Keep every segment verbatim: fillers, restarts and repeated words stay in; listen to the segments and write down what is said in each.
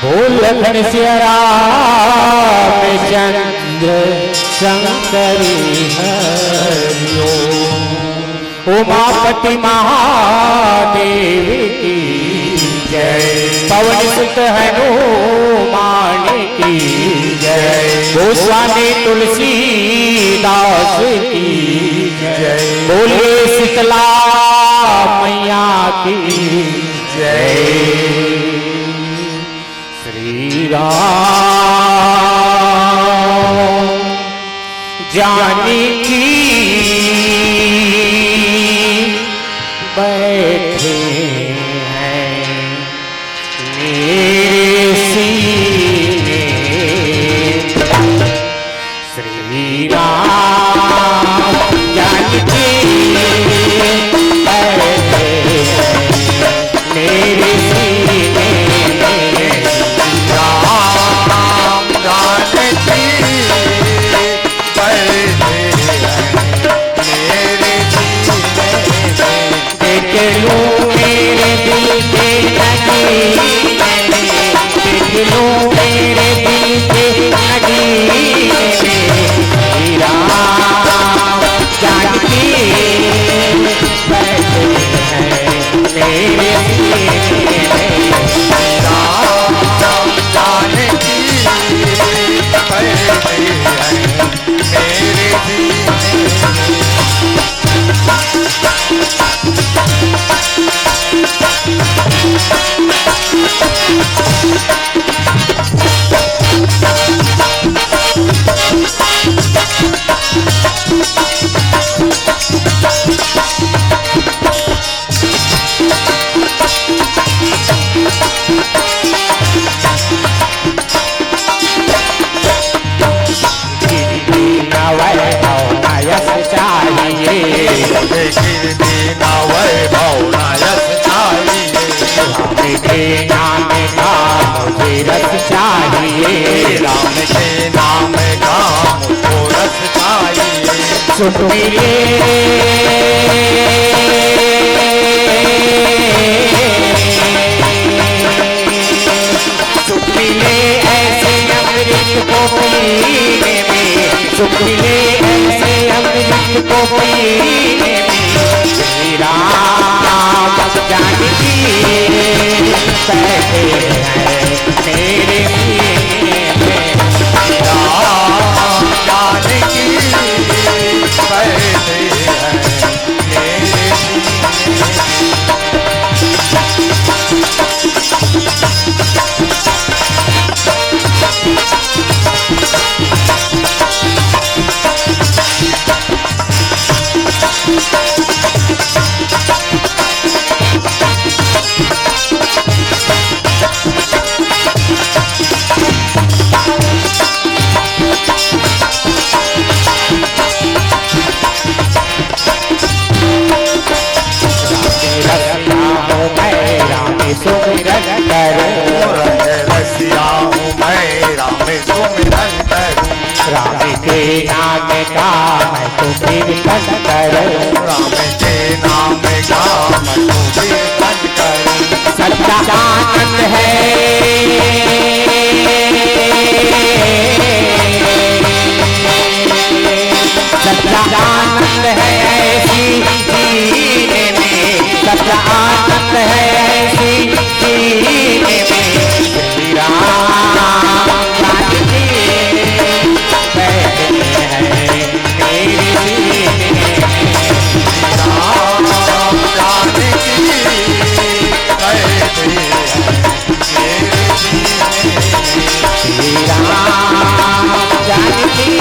बोल लखन सिया राम चंद्र शंकर हरि ओम। उमापति महादेव की जय। पवन सुत हनुमान की जय। गोस्वामी तुलसीदास की जय। बोलिए शीतला मैया की जय। श्री राम जानकी बैठे हैं मेरे सीने। श्री राम जानकी बैठे हैं मेरे सीने में। राम जानकी बैठे हैं मेरे सीने में। देख लूं मेरे दिल के नगीने में, देख लूं मेरे दिल के नगीने में। श्री राम जानकी बैठे हैं मेरे सीने में। राम जानकी बैठे हैं मेरे सीने में। कीर्ति न वैभव न यश चाहिए। मुझे कीर्ति न वैभव न यश चाहिए। राम के नाम का मुझे रस चाहिए। राम के नाम का मुझको रस चाहिए। सुख मिले, सुख मिले ऐसे अमृत को पीने में, सुख मिले ऐसे अमृत को पीने में। श्री राम जानकी बैठे हैं मेरे सीने में। राम जानकी बैठे हैं मेरे सीने में। राम रसिया हूँ मैं, राम सुमिरन करूँ। रंग रसिया हूँ मैं, राम सुमिरन करूँ। राम के नाम का मैं तो कीर्तन करूँ। राम के नाम का मैं तो कीर्तन करूँ। सच्चा आनंद है, सच्चा आनंद है ऐसी जीने में, सच्चा आनंद है ऐसी जीने में। श्री राम जानकी बैठे हैं मेरे सीने में। श्री राम जानकी बैठे हैं मेरे सीने में। श्री राम जानकी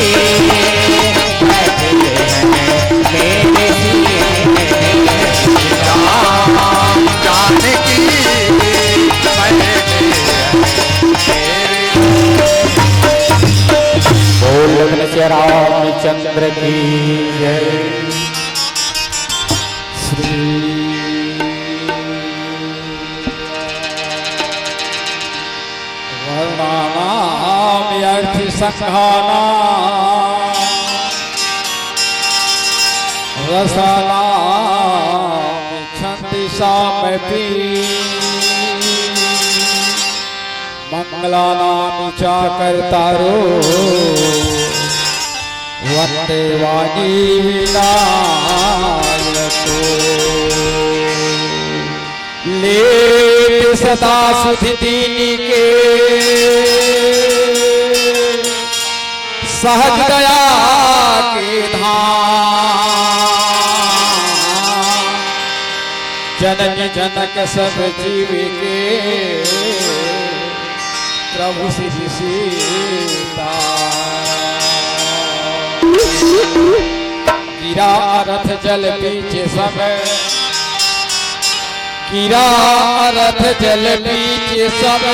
बैठे हैं मेरे सीने में। श्री राम जानकी बैठे हैं मेरे सीने में। बोल लखन सिया रामचंद्र की जय। श्री वर्णानां व्यर्थ संघानां रसानां इच्छन्ति सामपि। मंगलानां च कर्तारो वन्दे वाणी विनायको। लेत सदा सुधि दीन के सहज दया के धाम। जननी जनक सब जीव के प्रभु श्री सीता। गिरा रथ जल बीच सब, गिरा रथ जल बीच सब,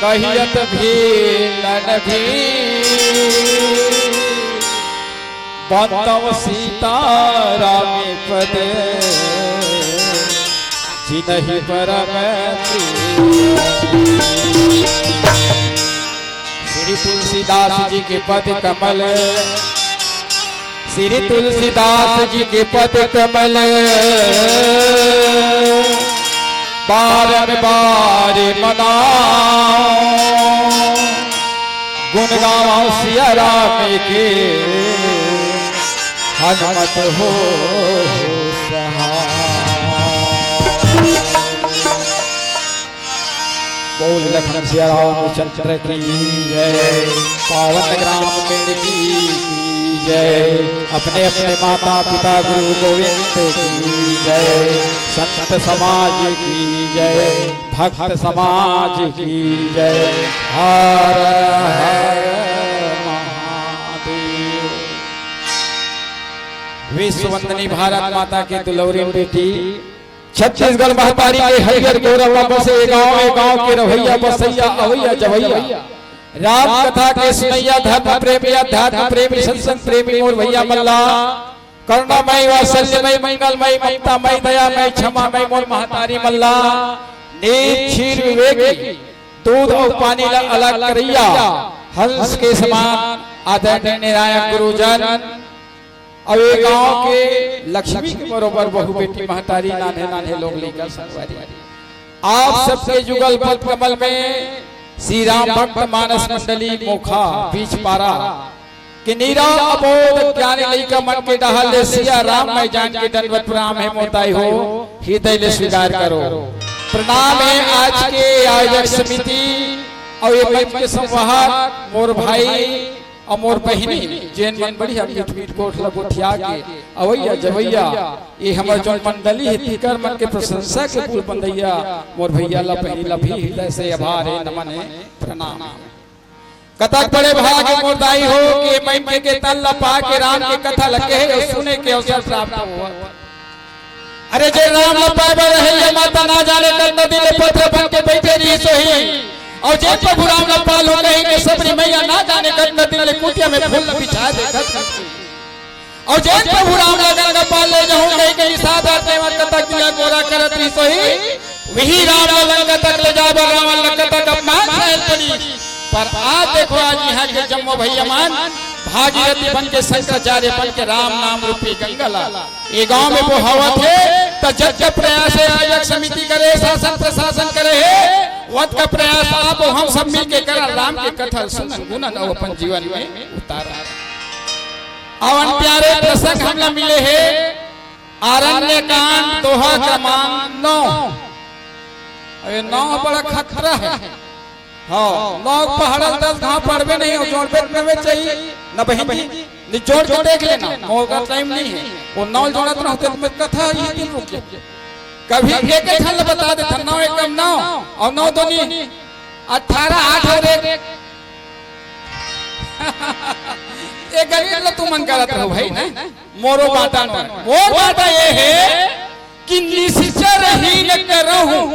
कहियत भीलन भी। बंदव सीता राम पद, जिनहि परम प्रिय। श्री तुलसीदास जी के पद कमल, श्री तुलसीदास जी के पद कमल, बारंबार मनाओ। गुण गावा सिया राम के, हनुमत हो सहाय। बोल लखन सिया रामचंद्र की जय। पावन ग्राम पिंड की, की जय। अपने अपने माता पिता गुरु गोविंद की जय। संत समाज की जय। भक्त समाज की जय। हर हर महादेव। विश्व वंदनी भारत माता की दुलौरी बेटी, छत्तीसगढ़ महतारी के हरियर गोरवा बसे ए गांव, ए गांव के रहैया बसैया अवैया जवैया, राम कथा के सुनैया, धर्म प्रेमी, अध्यात्म प्रेमी, सत्संग प्रेमी मोर भैया मन ला करुणामय, वात्सल्यमय, मंगलमय, ममतामय, दयामय, क्षमामय मोर महतारी मन ला नीत क्षीर विवेकी, दूध अउ पानी ला अलग करैया, हंस के समान आदरणीय नारायण गुरुजन, अउ ए गांव के लक्ष्मी के बरोबर बहू बेटी महतारी, नान्हे नान्हे लोग लइका संगवारी, आप सबके जुगल पद कमल में श्री राम भक्त मानस मंडली मोखा बीच पारा के नीरा अबोध ज्ञानी लइका मन के डहार ले सिया राम मैं जान के दंडवत प्रणाम हे मोर दाई हो, हृदय ले स्वीकार करो। प्रणाम हे आज के आयोजक समिति अउ ए मंच के संवाहक मोर भाई अउ मोर बहिनी, जेन मन बढ़िया मीठ मीठ गोठ ल गोठिया के अवैया जवैया ए हमर जोन मंडली हे तिकर मन के प्रशंसा के पुल बंदैया मोर भैया ल बहिनी ल भी हृदय से आभार हे, नमन हे, प्रणाम हे। कतक बड़े भाग मोर दाई हो के मइनखे के तन ल पा के राम के कथा ल कहे अउ सुने के अवसर प्राप्त हो। अरे जे राम ल पाए बर हे, ये माता ना जाने कतना दिन ले पथरा बन के बइठे रहिस होही, अउ जे प्रभु राम ल पालहूं कहि के सबरी मइया ना जाने कतना दिन ले कुटिया में फूल ल बिछा दे। अउ जेन प्रभु राम ला गंगा पार ले जाहूं कहि के निषाद रात में कतक दिया गोरा करत रहिस होही, वही राम ला लंका तक ले जाए बर रावण ला कतक अपमान सहल पड़िस। पर आज देखो, आज इहां के जम्मो भइया मन भागीरथी बन के शंकराचार्य बन के राम नाम रूपी गंगा ला ए गांव में बोहावत हे। त जग के प्रयास हे, आयोजक समिति करे, शासन प्रशासन करे हे, वत का प्रयास आप अउ हम सब मिल के करा, राम के कथा सुनन गुनन अउ अपन जीवन में उतारा। अउ अन प्यारे प्रसंग हमला मिले हे आरण्य कांड दोहा क्रमांक नौ। अरे नौ बड़ा खतरा हे। हाँ, नौ पहाड़ल दस घाव पड़बे नहीं, अउ जोड़बे नवे चाहिए, न बहिन जी, नि जोड़ के देख लेना, मोर का टाइम नहीं हे। वो नौ जोड़त रहते तो मैं कथा ही दिन रुक जाए। कभी एक एक खंड बता देता, नौ एकम नौ, अउ नौ दूनी अठारह, आठ अउ एक। ये गणित ल तुमन करत रहो भाई ना, मोरो बाटा नोहे। मोर बाटा ये हे कि निश्चर हीन करहूं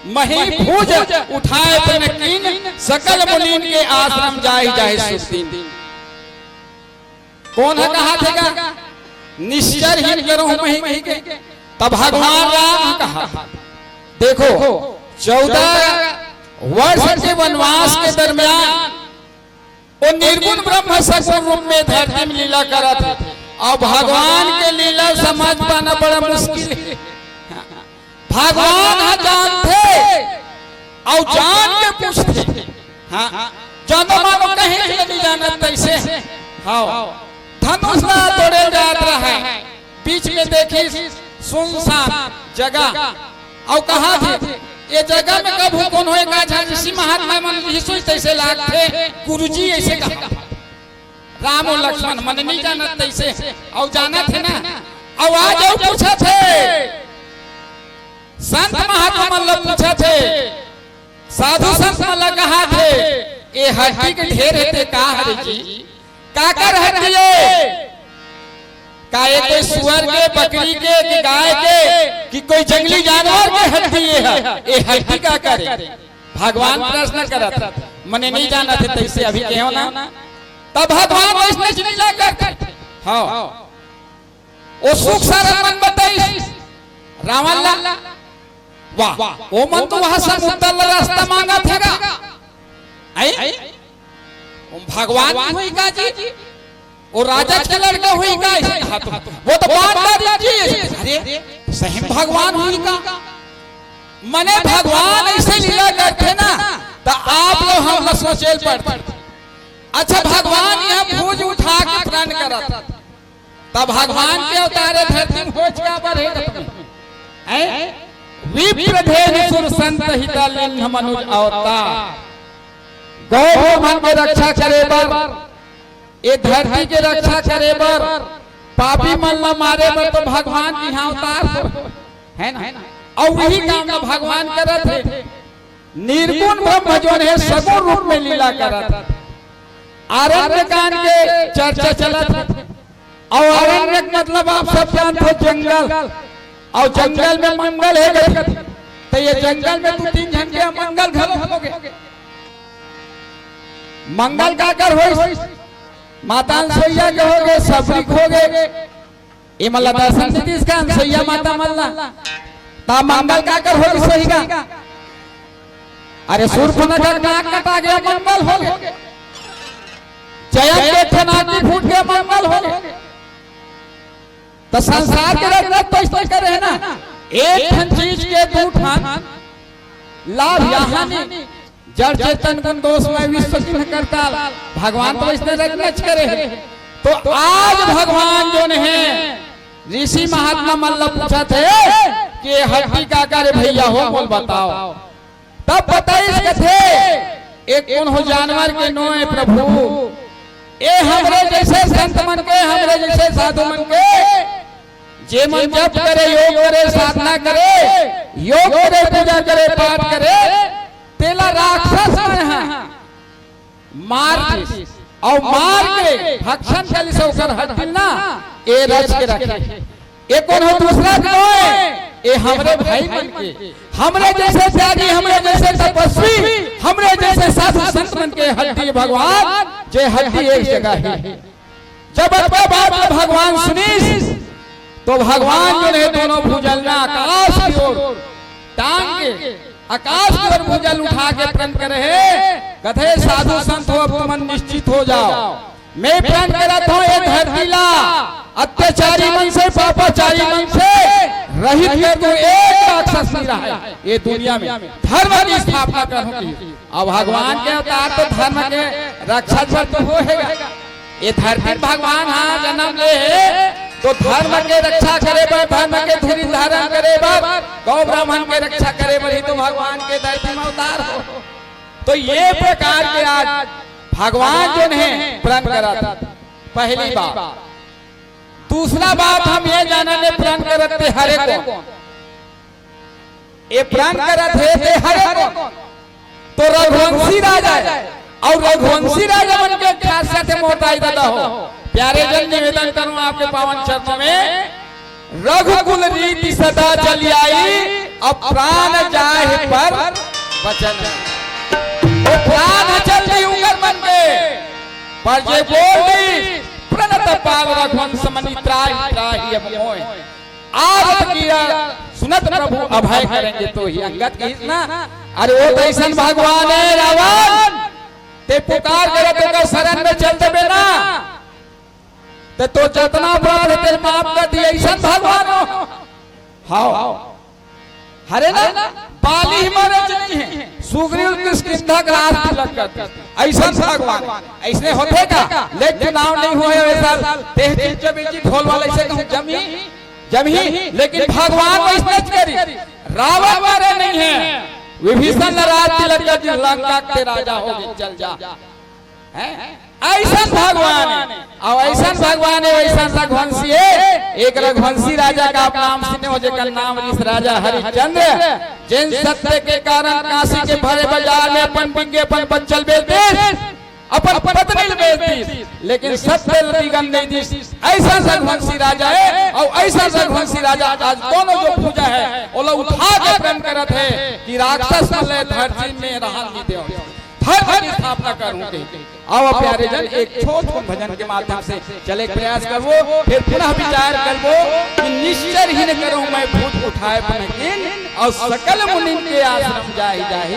मही भुज उठाए तन कीन, सकल मुनीन के आश्रम जाहि जाहि सुख दीन। कोन ह कहाथे गा? निश्चर हीन करहूं मही कहि के। त भगवान राम ह कहा। देखो, चौदह वर्ष के वनवास के दरमियान वो निर्गुण ब्रह्म सगुण रूप में धरती में लीला करत हे। अउ भगवान के लीला समझ पाना बड़ा मुश्किल हे। भगवान ह जानथे अउ जान के पूछथे। हाँ, जानो मानो कहीं के नहीं जानत तैसे। हाँ, धनुष ला तोड़े जात रहा है, बीच में देखिस सुनसान जगह, अउ कहाथे, "ये जगह में कभू कोनो एक आध झन ऋषि महात्मा मन रिहिस होही तैसे लागथे, गुरुजी अइसे कहा।" राम अउ लक्ष्मण मन नहीं जानत तैसे, अउ जानत हे ना, अउ आज अउ पूछत हे, संत महात्मा मन ल पूछत हे, साधु संत मन ल कहाथे, "ये हड्डी के ढेर हे ते का हरे जी?" काकर हड्डी ये? का ये कोई सुअर के, बकरी के, कि गाय के, कि कोई जंगली जानवर के हड्डी ये हे? ये हड्डी काकर हे? भगवान प्रश्न करत, मने नहीं जानत हे तैसे अभी कहो ना। तब भगवान वैष्णव जी ला कर, हाँ, वो सुख सारंग मन बताइस रावण ला। वाह, वो मन तो वहां समुद्र ला रास्ता मांगत हे गा। आई? वो भगवान होही का जी? वो राजा के लड़का होही का? ऐसे कहा तो, वो तो बाण का जी। अरे, सही में भगवान होही का? मने भगवान ऐसे लीला करथे ना, त आप लोग हमला सोचे ल पड़थे। अच्छा, भगवान इहां भुज उठा के प्राण करत, त भगवान के अवतार ए धरती में होच काबर हे? हैं? विप्र धेनु सुर संत हिता लिंग मनुज अवतार। गौ गो मन के रक्षा करे बर, ये धरती के रक्षा करे बर, पापी मन ला मारे बर तो भगवान जी इहां अवतार हो, है ना? अउ वही काम ला भगवान करत हे। निर्गुण ब्रह्म जोन हे सगुण रूप में लीला करत हे। आरण्य कांड के चर्चा चलत हे। अउ आरण्य के मतलब आप सब जानत हो जंगल, अउ जंगल में मंगल हे कथे, त ये जंगल में दू तीन झन के अमंगल घलो होगे। मंगल काकर होइस? माता अनसुईया के होगे, सबरी के होगे। ए मन ला दर्शन दे दिस का अनसुईया माता मन ला? त मंगल काकर होइस होही गा? अरे सूर्पनखा के नाक कटा गे, मंगल होगे। जयंत के ठन आंखी फूट गे, मंगल होगे। त संसार के रचना तो अइसने करे हे ना, एक ठन चीज के दू ठन लाभ, यानी जड़ चेतन गुण दोष में विश्व चिन्ह करताल, भगवान तो अइसने रचना करे हे। तो आज भगवान जोन हे ऋषि महात्मा मन ला पूछत हे कि हड्डी काकर हे भइया हो, मोला बताव। तब बताइस कथे, "ए कोन हो जानवर के नोहे प्रभु, ए हमरे जइसे संत मन के, हमरे जइसे साधु मन के, जे मन जप करे, योग करे, साधना करे, योग करे, पूजा करे, पाठ करे, तेला राक्षस मन ह मार दिस, अउ मार के भक्षण करिस ओकर हड्डी ला, ए रच के रखे। ए कोनो दूसरा के नोहे, ए हमरे भाई मन के, हमरे जइसे त्यागी, हमरे जइसे तपस्वी, हमरे जइसे साधु संत मन के हड्डी भगवान, जे हड्डी एक जगह हे। जब अतका बात भगवान सुनिस, तो भगवान जो हे दोनों भुजा ल आकाश की ओर टांग के, आकाश की ओर भुजा ल उठा के प्रण करे हे, कथे, "साधु संत हो, अब तुमन निश्चित हो जाव। मैं प्रण करत हंव, ए धरती ला अत्याचारी मन से, पापाचारी मन से रहित कर दूं, एक राक्षस नइ रहय ए दुनिया में, धर्म की स्थापना करहूं।" अब भगवान के अवतार तो धर्म के रक्षा बर तो होहे गा। ए धरती म भगवान ह जनम ले हे, तो धर्म के रक्षा करे बर, धर्म के धुरी धारण करे बर, गौ ब्राह्मण के रक्षा करे बर ही तो भगवान के धरती म अवतार हो। तो ए प्रकार के आज भगवान जो हे प्रण करत, पहली बात। दूसरा बात हम ए जानन, ए प्रण करत ते हरे कोन? ए प्रण करत हे ते हरे कोन? तो रघुवंशी राजा हे। अउ रघुवंशी राजा मन के खासियत हे मोर दाई ददा हो। प्यारे जन, निवेदन करहूं आपके पावन चरणों में, रघुकुल रीति सदा चली आई, अब प्राण जाहे पर बचन। ए प्राण चल दिही उंकर मन के, पर जे बोल दिही, "प्रणत पाल रघुवंश मनि त्राहि त्राहि अब मोहि।" आरत कीरा सुनत प्रभु अभय करेंगे तो ही। अंगद कहिस ना, "अरे ओ तो अइसन भगवान हे रावण, ते पुकार करे तो ओकर शरण में चल देबे ना, ते तो जतना अपराध हे तेला माफ कर दिही, अइसन भगवान हो।" हाव। हरे ना, बाली महाराज नइ हे, सुग्रीव किष्किंधा के राज तिलक कर दिस, अइसन भगवान। अइसने होथे का? ले चुनाव नइ होहे ए साल, तेह चीज जब एक ढोल वाला अइसे कहूं जमही, जमही, लेकिन भगवान वइसने करिस, रावण मारे नइ हे, विभीषण ला राज तिलक कर दिस, लंका के राजा हो गे, चल जा। हैं? अइसन भगवान हे, अउ अइसन भगवान हे, अइसन रघुवंशी हे। एक रघुवंशी राजा का आप नाम सुने हो, जेकर नाम रिहिस राजा हरिश्चंद्र, जेन सत्य के कारण काशी के भरे बाजार में अपन बिंगे अपन बंचल बेच दिस, अपन पत्नी ल बेच दिस, लेकिन सत्य ल दिगन नइ दिस। अइसन रघुवंशी राजा हे, अउ अइसन रघुवंशी राजा आज कोनो जो भुजा हे, ओला उठा के प्रण करत हे कि राक्षस मन ल धरती में रहन नइ देवंव, धर्म की स्थापना करहूं कहिके। आवा प्यारे जन, एक छोट छोट भजन के माध्यम से चले के प्रयास करबो, फिर पुनः विचार करबो कि निश्चर ही न करूं मैं भुज उठाए पुनः कीन, अउ सकल मुनिन के आश्रम जाहि जाहि।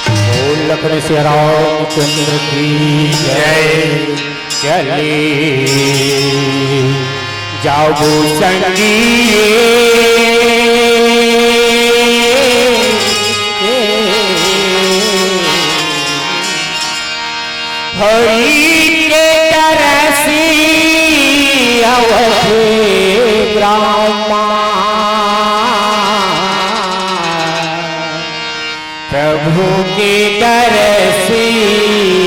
बोल लखन सिया रामचंद्र की जय। चले जाओ संगी हरि के तरसी अवध ग्रामा। प्रभु के तरसी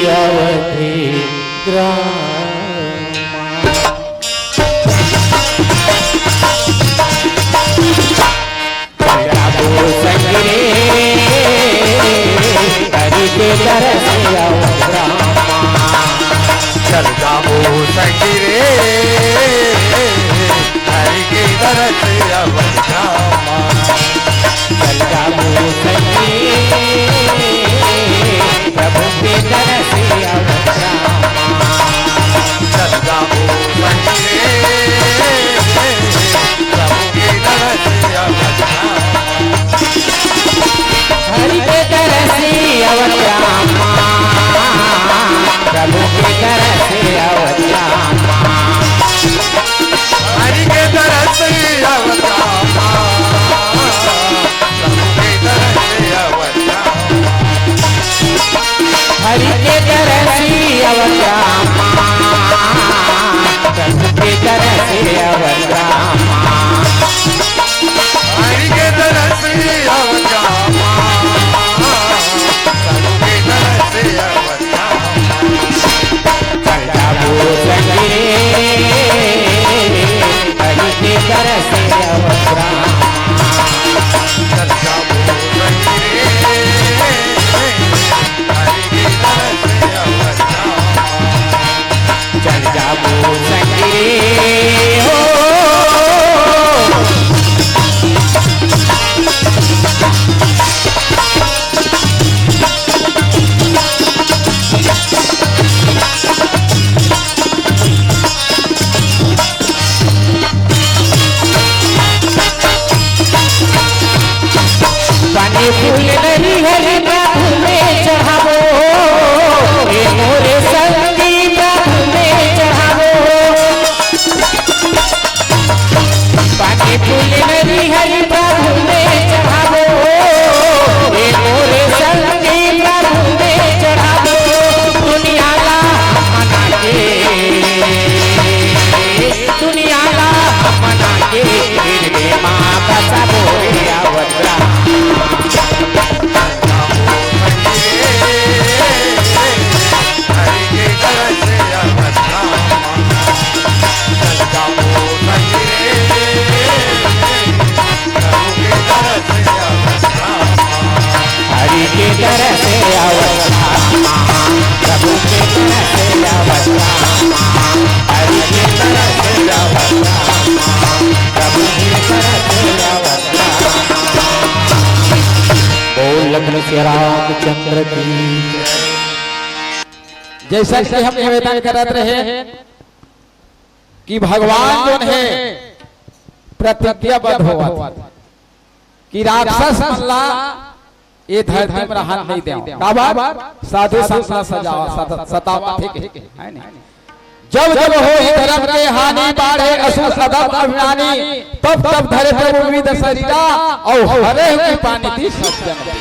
अवध ग्रामा। प्रभु संग रे, हरि के तरसी अवध ग्रामा। बोल लखन सिया रामचंद्र की। जैसा कि हम निवेदन करत रहे कि भगवान जोन हे प्रतिज्ञाबद्ध होवत कि राक्षस मन ला ये धरती में रहन नहीं देव। काबर? साधु संत ला सजावा, सत-, सतावा, ठीक है, है नहीं? जब जब होही धर्म के हानि, बाढ़े असुर अधम अभिमानी, तब तब धरे प्रभु विविध शरीरा, और हरे कृपा निधि सब जन दे।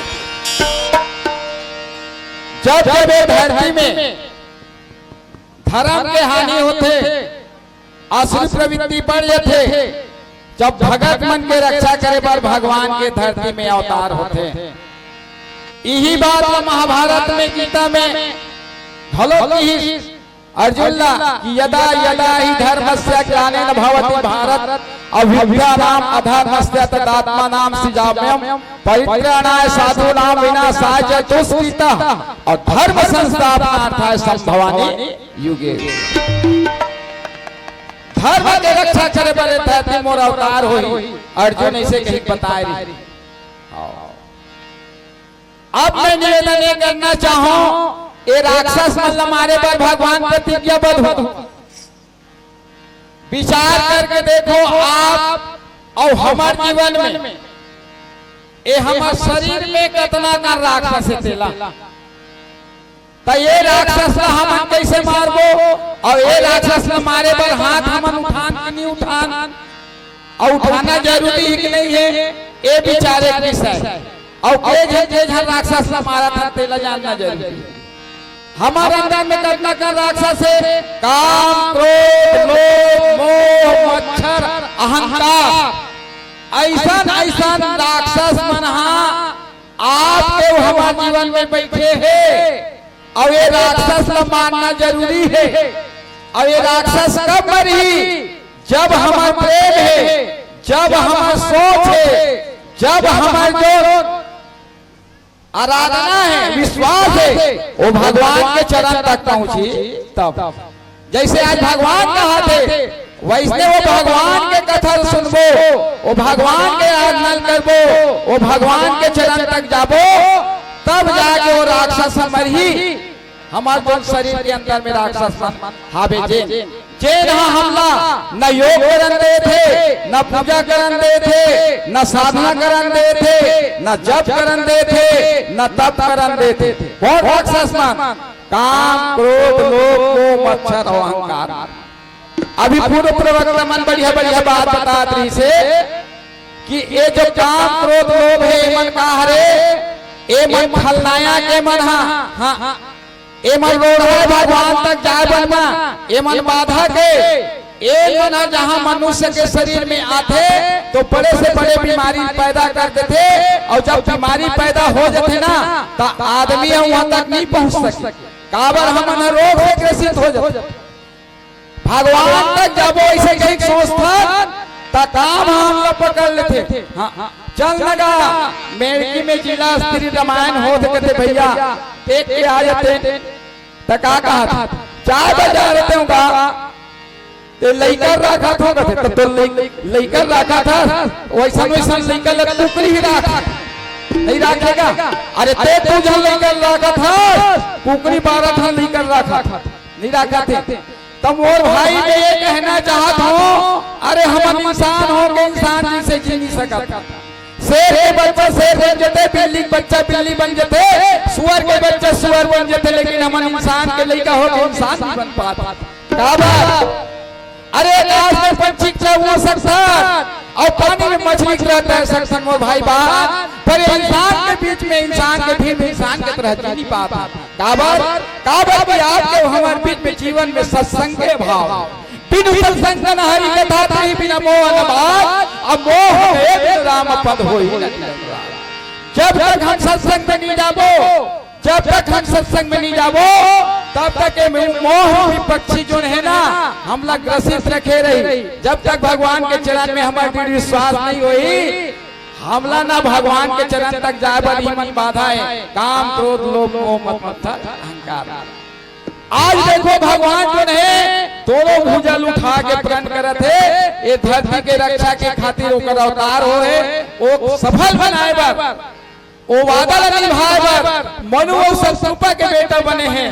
जब जब ये धरती में धर्म के हानि होथे, आसुरी प्रवृत्ति बढ़ जाथे, जब भगत मन के रक्षा करे बर भगवान के धरती में अवतार होथे। इही बात ला महाभारत में, गीता में घलो किहिस अर्जुन ला कि यदा यदा ही धर्मस्य ग्लानिर्भवति भारत, अभ्युत्थानम अधर्मस्य तदात्मानम सृजाम्यहम्, परित्राणाय साधूनाम विनाशाय च दुष्कृतः, और धर्म संस्थापनार्थाय संभवामि युगे। धर्म के रक्षा करे बर धरती मोर अवतार होही, अर्जुन ऐसे कही बताए रही। अब मैं निवेदन ये करना चाहूं, ये राक्षस मन ल मारे बर भगवान प्रतिज्ञाबद्ध हो। विचार करके देखो आप और हमार जीवन में, ये हमार शरीर में कितना का राक्षस हे तेला। त ये राक्षस ला हमन कैसे मारबो, और ये राक्षस ला मारे बर हाथ हमन उठान कि नहीं उठान, और उठाना जरूरी है कि नहीं है, ये विचारे के विषय। और के झन, के झन राक्षस ला मारत हन, तेला जानना जरूरी है। हमार अंदर में कतना कन राक्षस हे? काम, क्रोध, लोभ, मोह, मच्छर, अहंकार। ऐसन, ऐसन राक्षस मन हा आपके अउ हमार जीवन में बैठे हे, अउ ये राक्षस ला मारना जरूरी हे। अउ ये राक्षस कब मरही? जब हमार प्रेम हे, जब हमार सोच हे, जब हमार जो आराधना हे, विश्वास हे, वो भगवान के चरण तक पहुंची तब। जैसे आज भगवान कहाथे, वैसने वो भगवान के कथा सुनबो, वो भगवान के आराधना करबो, वो भगवान के चरण तक जाबो, तब जाके वो राक्षस ह मरही। हमार जोन शरीर के अंदर में राक्षस मन हावे, जेन, जेन ह हमला न योग करन देथे, न पूजा करन देथे, न साधना करन देथे, न जप करन देथे, न तप करन देथे। कौन राक्षस मन? काम, क्रोध, लोभ, मोह, मच्छर और अहंकार। अभी पूर्व प्रवक्ता मन बढ़िया बढ़िया बात बतात रहिसे कि ये जो काम, क्रोध, लोभ हे, एमन का हरे? एमन खलनायक, एमन हा, हाँ, एमन रोड़हा भगवान तक जाए बर मा, एमन बाधक हे। एमन हा जहाँ मनुष्य के शरीर में आथे, तो बड़े से बड़े बीमारी पैदा कर देथे, और जब बीमारी पैदा हो जाथे ना, त आदमी ह वहाँ तक नहीं पहुँच सके। काबर? हमन ह रोग से ग्रसित हो जाथे। भगवान तक जाबो, ऐसे कहीं सोचथन, त काम ह हमला पकड़ लेथे। हाँ, चल न गा, मेड़की में जिला स्त्री रामायण होत कथे भैया, देख के आ जाते। त का कहत? चाय बाजार रहते हूँ का? ते लइका राखत हो कथे, त तो लइ-, लइका राखत हस, वैसन वैसन लइका ल कुकरी ही राखत। नहीं राखेगा? अरे ते दू झन लइका राखत हस, कुकरी बारह ठन लइका राखत। नहीं राखत हे। त मोर भाई मैं ये कहना चाहत हूँ, अरे हमन इंसान हो के इंसान जैसे जी नहीं सकत। शेर के बच्चा शेर बन जथे, बिल्ली के बच्चा बिल्ली बन जथे, सुअर के बच्चा सुअर बन जथे, लेकिन हमन इंसान के लइका हो के इंसान नहीं बन पात। काबर? अरे आकाश में पंछी के उड़ सकथन और पानी में मछली के तैर सकथन मोर भाई बा, पर ये इंसान के बीच में इंसान के भीड़ में इंसान के तरह जी नहीं पात। काबर? काबर कि आपके हमर बीच में जीवन में सत्संग के अभाव। बिनु सत्संग न हरि कथा, तहि बिना मोह न बात। अब मोह गए बिनु राम पद होई न तिलक राज। जब तक हम सत्संग में नहीं जाबो, जब तक हम सत्संग में नहीं जाबो, तब तक ये मोह रूपी पक्षी जोन हे ना, हमला ग्रसित रखे रही। जब तक भगवान के चरण में हमर दृढ़ विश्वास नहीं होई, हमला ना भगवान के चरण तक जाए बर ही मन बाधा हे। काम, क्रोध, लोभ, मोह, मद, मत्सर, अहंकार। आज देखो, भगवान जो हे, दोनों भुजा ल उठा के प्रण करत हे, ये धरती के रक्षा के खातिर ओकर अवतार होय हे, ओ सफल बनाए बर। ओ वादा ल निभाए बर मनु अउ सतरूपा के बेटा बने हे।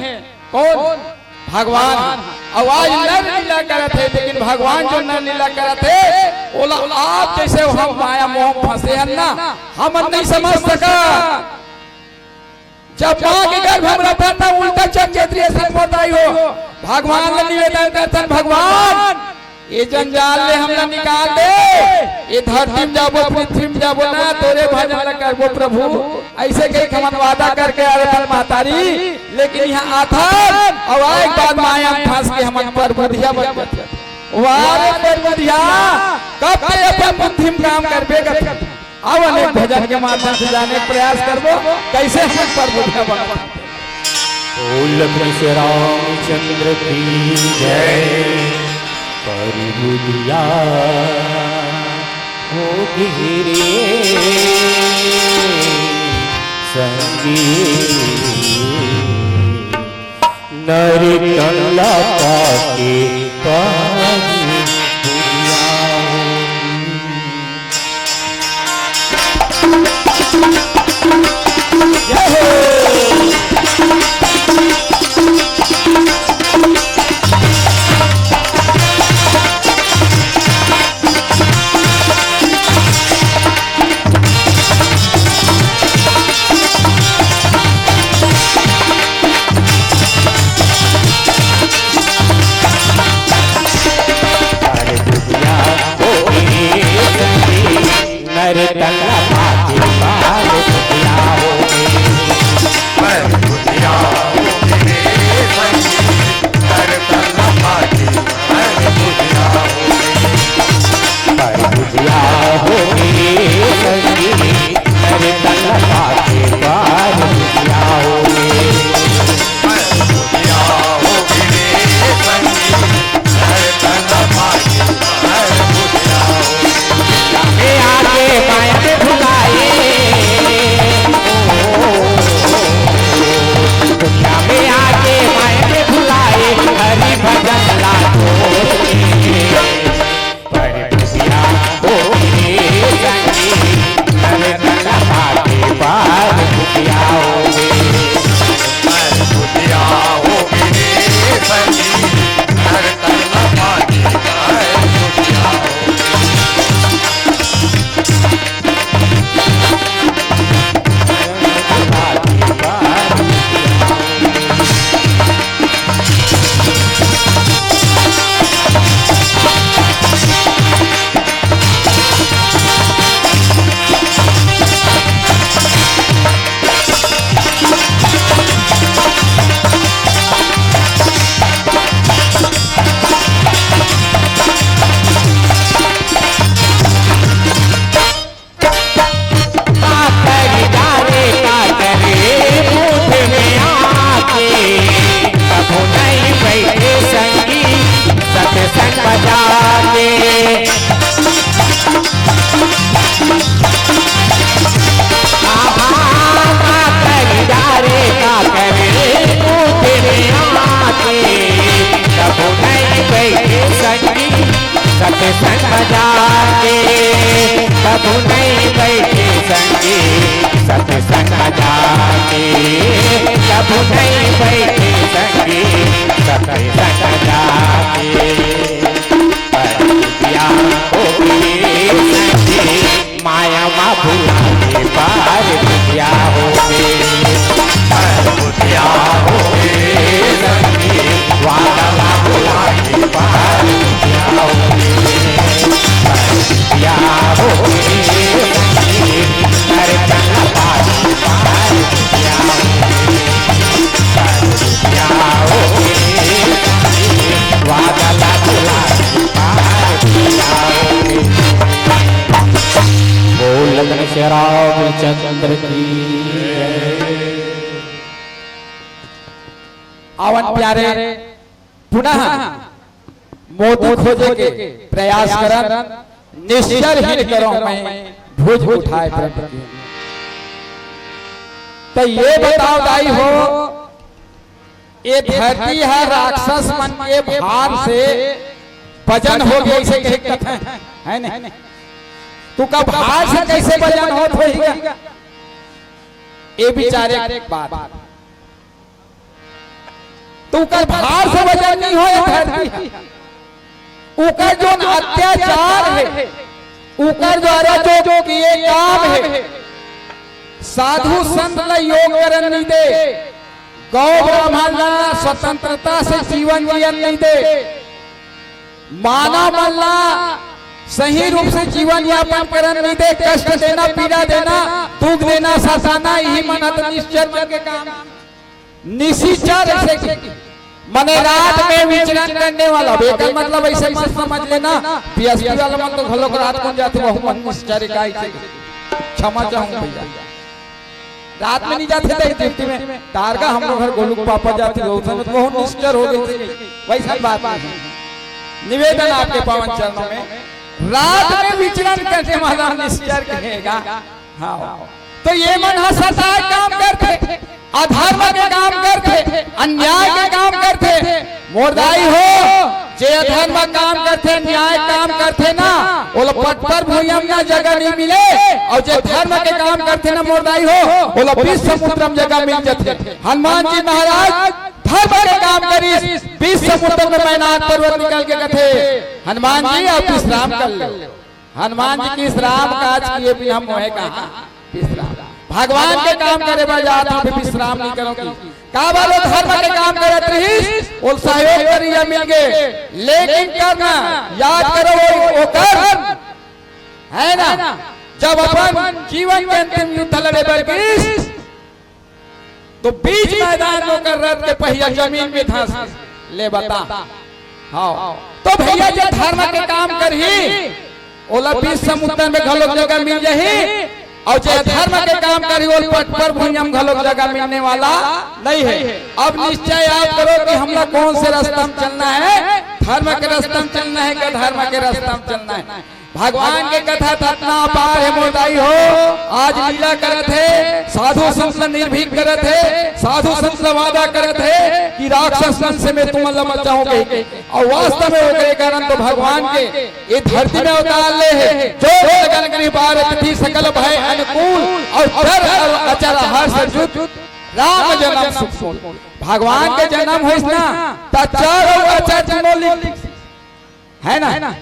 कोन? भगवान। अउ आज नर लीला करत हे, लेकिन भगवान जो नर लीला करत हे, ओला आप जइसे हम माया मोह फंसे हन ना, हमन नइ समझ सकन। जब माँ के गर्भ म रथन ना, उल्टा चल जात रहिस, मोर दाई हो। भगवान ल निवेदन करथन, भगवान, ये जंजाल ले हमला निकाल दे, ये धरती म जाबो, पृथ्वी म जाबो ना, तोरे भजन ल करबो प्रभु। अइसे कहिके हमन वादा करके आए रथन महतारी, लेकिन इहाँ आथन, अउ आए के बाद माया म फंस के हमन परबुधिया बन जाथन। वाह रे परबुधिया, कब तैं अपन बुद्धि म काम करबे करबे। अब अनेक भजन के माध्यम से जाने के प्रयास करबो, कइसे हम परबुधिया बनबो। बोल लखन से रामचंद्र की जय। परबुधिया हो गिरे संगी, नर तन ला पाके पार बुधिया हो। जय हो। बोल लखन श्री रामचंद्र की जय। आवन प्यारे, पुनः मोती खोजे के प्रयास करन, निश्चर हीन करो मैं भुज उठाए प्रण की। त ये बताव दाई हो, ए धरती ह राक्षस मन के भार से वजन हो गई, अइसे कहे कथे, है नहीं? तू का भार से कैसे वजन होत होही? ए विचार एक बात। तो ओकर भार से वजन नहीं होय धरती ह। ओकर जोन अत्याचार हे, ओकर द्वारा जो, जो किए काम हे, साधु संत ला योग करन नहीं दे, गौ ब्राह्मण ला स्वतंत्रता से जीवन जियन नहीं दे, मानव मन ला सही रूप से जीवन यापन करन नहीं दे, कष्ट देना, पीड़ा देना, दुख देना, सताना, यही मन ह त निश्चर मन के काम। निशिचर से कि मने रात में विचरण करने वाला, बेटा, मतलब ऐसे मत समझ लेना, पीएसपी वाला मन तो घलोक रात को जाथे, वहू मन निशिचर का ही थे। क्षमा चाहूँ भैया, रात में नहीं जाथे थे ड्यूटी में, तारगा हम लोग घर गोलू के पापा जाथे, वहू समय तो बहुत निशिचर हो गए थे, वैसा बात नहीं है। निवेदन आपके पावन चरणों में, रात में विचरण करने वाला निशिचर कहेगा। हाँ, तो ये मन ह सदा काम करथे, अधर्म के काम करथे, अन्याय के काम करथे। मोर दाई हो, जे अधर्म काम करथे, अन्याय काम करथे ना, ओला पटपर भुइयां म ना जगह नहीं मिले, अउ जे धर्म के काम करथे ना मोर दाई हो, ओला विश्व समुद्र म जगह मिल जथे। हनुमान जी महाराज धर्म के काम करिस, विश्व समुद्र में मैनाक पर्वत निकल के कथे, "हनुमान जी, आप विश्राम कर लो।" हनुमान जी के विश्राम काज किए बिना मोहे कहाँ विश्राम। भगवान के काम करे बर जात हूँ, अभी विश्राम नहीं करूँगी। काबर वो धर्म के काम करत रहिस, वो सहयोग करिया मिल गए। लेकिन करना, याद करो वो, वो कर्म, है ना? जब अपन जीवन के अंतिम युद्ध लड़े बर गिस, तो बीच मैदान में ओकर रथ के पहिया जमीन में धंस गे। ले बता। हाँ। तो भैया, जे धर्म के काम करही, ओला बीच समुद्र में घलोक जगह मिल जाही, अउ जे धर्म के काम करही, ओला पटपर भुइयां म घलोक जगह मिलने वाला नहीं है। अब निश्चय आप करो कि हमला कौन से रास्ता में चलना है, धर्म के रास्ता में चलना है कि अधर्म के रास्ता में चलना है। भगवान के कथा त अतना अपार हे मोर दाई हो। आज लीला करत हे, साधु संत ल निर्भीक करत हे, साधु संत ल वादा करत हे कि राक्षस मन से मैं तुमन ल बचाऊं कहिके। अउ वास्तव में ओकरे कारण तो भगवान के ये धरती में अवतार ले हे, जो गगन गिरि पार पृथ्वी सकल भय अनुकूल, अउ चर अउ अचर हर्ष जुत राम जन्म सुख मूल। भगवान के जन्म होइस ना, त चर अउ अचर तीनों लिख है ना?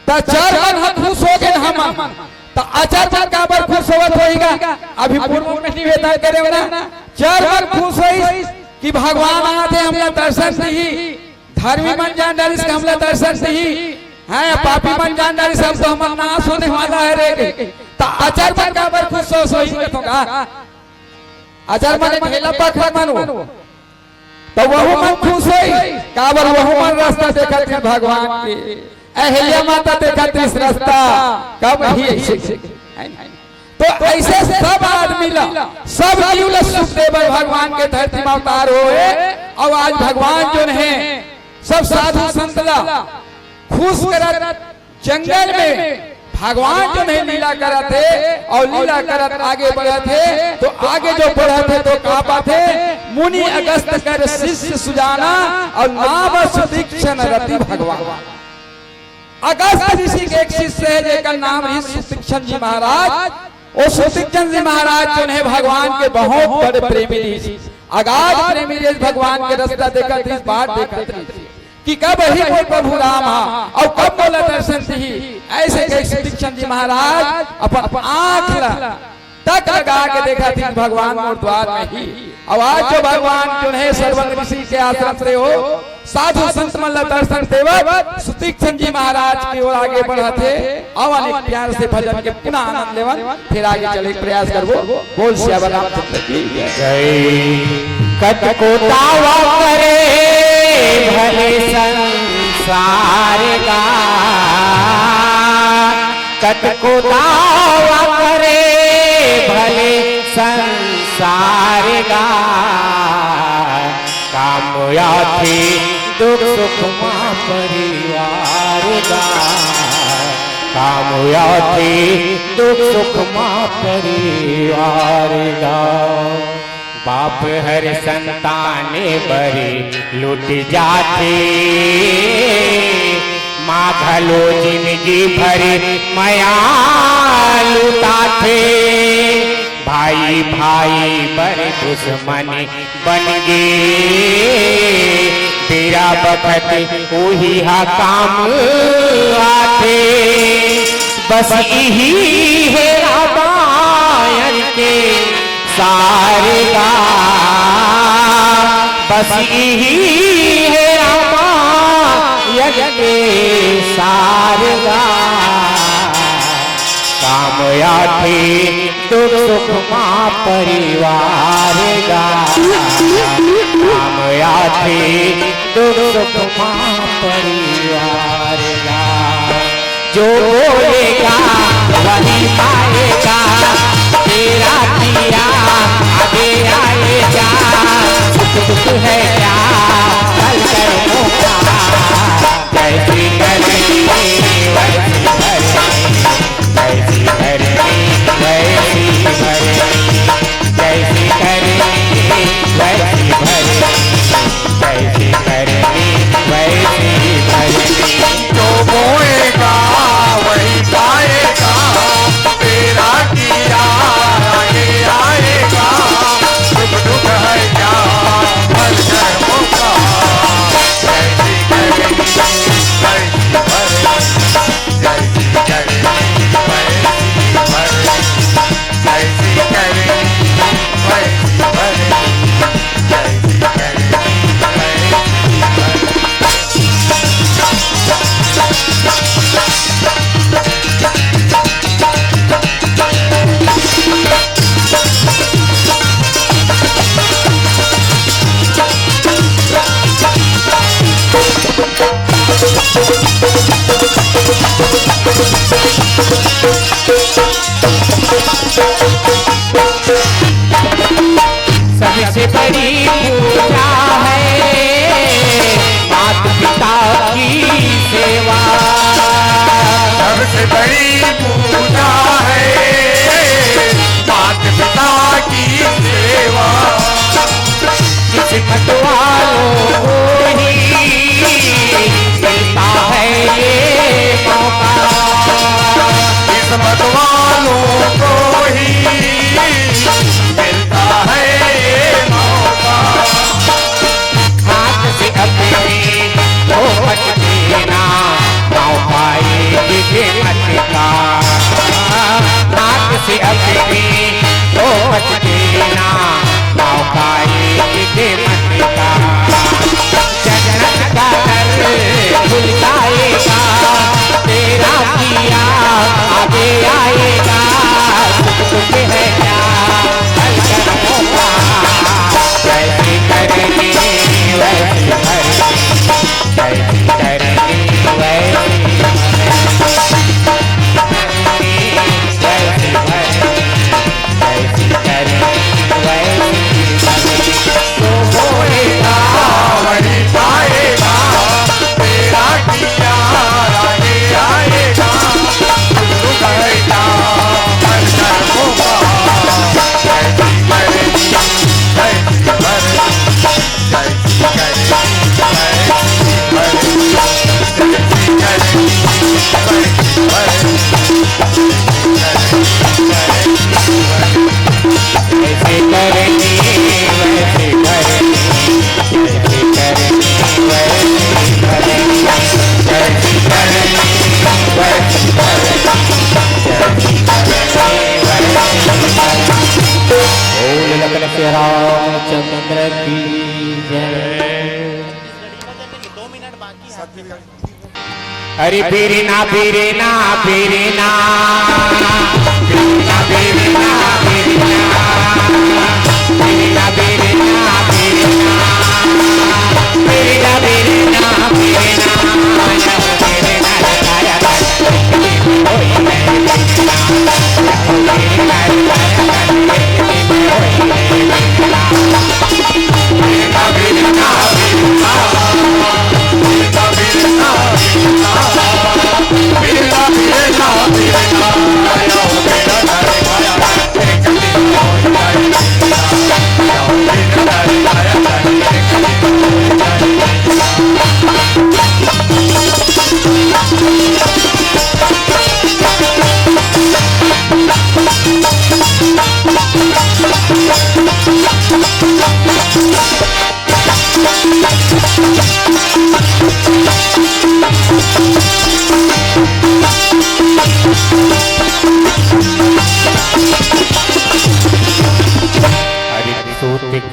त चर मन ह खुश हो गे हमन, त अचर मन काबर खुश होवत होही गा? अभी पूर्व में निवेदन करे ना, चर मन खुश होइस कि भगवान आथे, हमला दर्शन दिही, धर्मी मन जान डारिस कि हमला दर्शन दिही, हैं, पापी मन जान डारिस, अब तो हमर नाश होने वाला है रे। त अचर मन काबर खुश होइस होही कथों का? अचर मन ढेला पखर मन वो। त वहू मन खुश होई, काबर वहू मन रास्ता देखत हे भगवान के। अहिल्या माता देखत हे रास्ता, कब ही ऐसे। तो ऐसे सब आदमी ला, सब जीव ला सुख देबर भगवान के धरती में अवतार होए। अउ आज भगवान जोन हे, सब साधु संत ला खुश करत जंगल में भगवान जोन हे लीला करत हे अउ लीला करत आगे बढ़त हे, तो आगे जो बढ़त हे तो का पाथे? मुनि अगस्त कर शिष्य सुजाना अउ नाम सुतीक्ष्ण रति भगवान। अगस्त ऋषि के एक शिष्य हे जेकर नाम हे सुतीक्ष्ण जी महाराज। ओ सुतीक्ष्ण जी महाराज जोन हे भगवान के बहुत बड़े प्रेमी रहिस, अगाध प्रेमी रहिस, भगवान के रास्ता देखत रहिस, बाट देखत रहिस। कि कब ही मोर प्रभु राम हा अउ कब मोला दर्शन दिही। ऐसे कहि सुतीक्ष्ण जी महाराज अपन आँख ला तक लगा के देखत हे भगवान मोर द्वार में ही। अउ आज जो भगवान जोन हे सरवन ऋषि के आश्रम से हो साधु संत मन ला दर्शन देवत सुतीक्ष्ण जी महाराज के ओर आगे बढ़त हे। अउ अनेक प्यार से भजन के पुनः आनंद लेवन, फिर आगे चले के प्रयास करबो। बोल सियावर रामचंद्र की जय। कतको दावा करे भले संसार का, कतको दावा करे भले संसार का, काम आथे दुख सुख मा परिवार का, काम आथे दुख सुख मा परिवार का। बाप हर संतान बर लुट जाथे, माँ घलो जिनगी भर मया लुटाथे। भाई भाई बर दुश्मन बन गे, बेरा बखत उही हा काम आथे। बस इही हे रामायण के सार गा, बस इही हे रामायण के सार गा। काम आथे दुख सुख मा परिवार गा, काम आथे दुख सुख मा परिवार गा। जो बोलेगा वही पाएगा, तेरा किया आगे आएगा। सुख दुख है क्या कल कर्मों का, जैसी करनी वैसी भरनी, जैसी करनी वैसी भरनी, जैसी करनी वैसी भरनी, जैसी करनी वैसी भरनी। जो बोएगा वही पाएगा, तेरा किया आगे आएगा। सुख दुख है क्या फल कर्मों का, जैसी करनी वैसी भरनी, जैसी करनी वैसी भरनी, जैसी करनी वैसी भरनी, जैसी करनी वैसी भरनी। सबसे बड़ी पूजा है माता पिता की सेवा। सबसे बड़ी पूजा है माता पिता की सेवा। किस्मत वालों को ही मिलता है ये मौका। किस्मत वालों को ही मिलता है ये मौका। हाथ से अपने को मत देना, पाँव पाए ये मत का। हाथ से अपने को मत देना, पाँव पाए ये मत का। जन्नत का दर खुल जाएगा, तेरा किया आगे आएगा। सुख दुख है क्या कल कर्मों का, जैसी करनी वैसी भरनी, जैसी करनी वैसी भरनी, वैसी भरनी। जैसी करनी वैसी भरनी। जो बोएगा वही पाएगा, तेरा किया आगे आएगा। तू कहेगा हर कर्मों का, जैसी करनी वैसी भरनी। बोल लखन श्री रामचंद्र की जय। अरे बिरना, बिरना, बिरना, बिरना, बिरना, बिरना, बिरना, बिरना, बिरना, बिरना, बिरना, बिरना।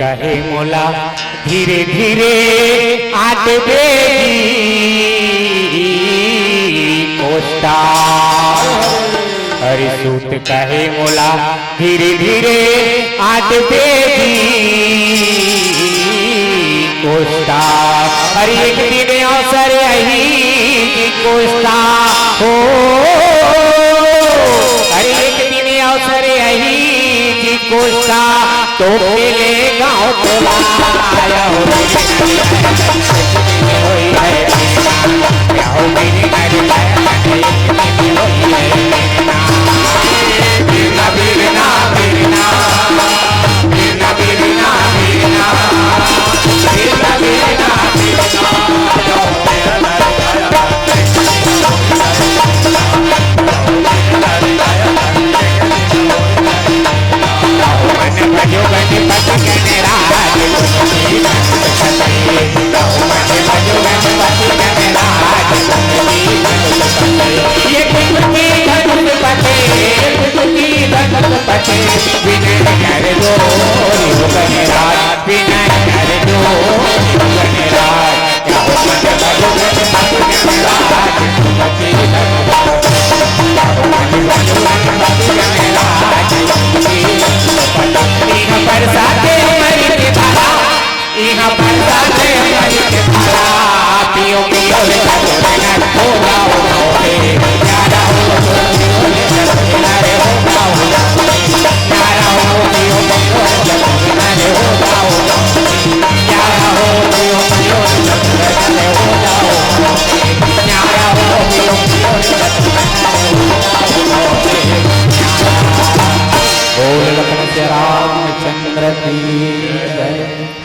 कहे मोला धीरे धीरे आंट दे जी कोस्टा। अरे सूत कहे मोला धीरे धीरे आंट दे जी कोस्टा। अरे एक दिन अवसर आही जी कोस्टा हो। अरे एक दिन अवसर आही जी कोस्टा। तो खेले गाँव टोला आया हो। क्या हो मेरी नारी, क्या हो मेरी नारी, बिरना, बिरना, बिरना, बिरना, बिरना, बिरना, बिरना, बिरना, बिरना। बोल लखन श्री रामचंद्र की जय।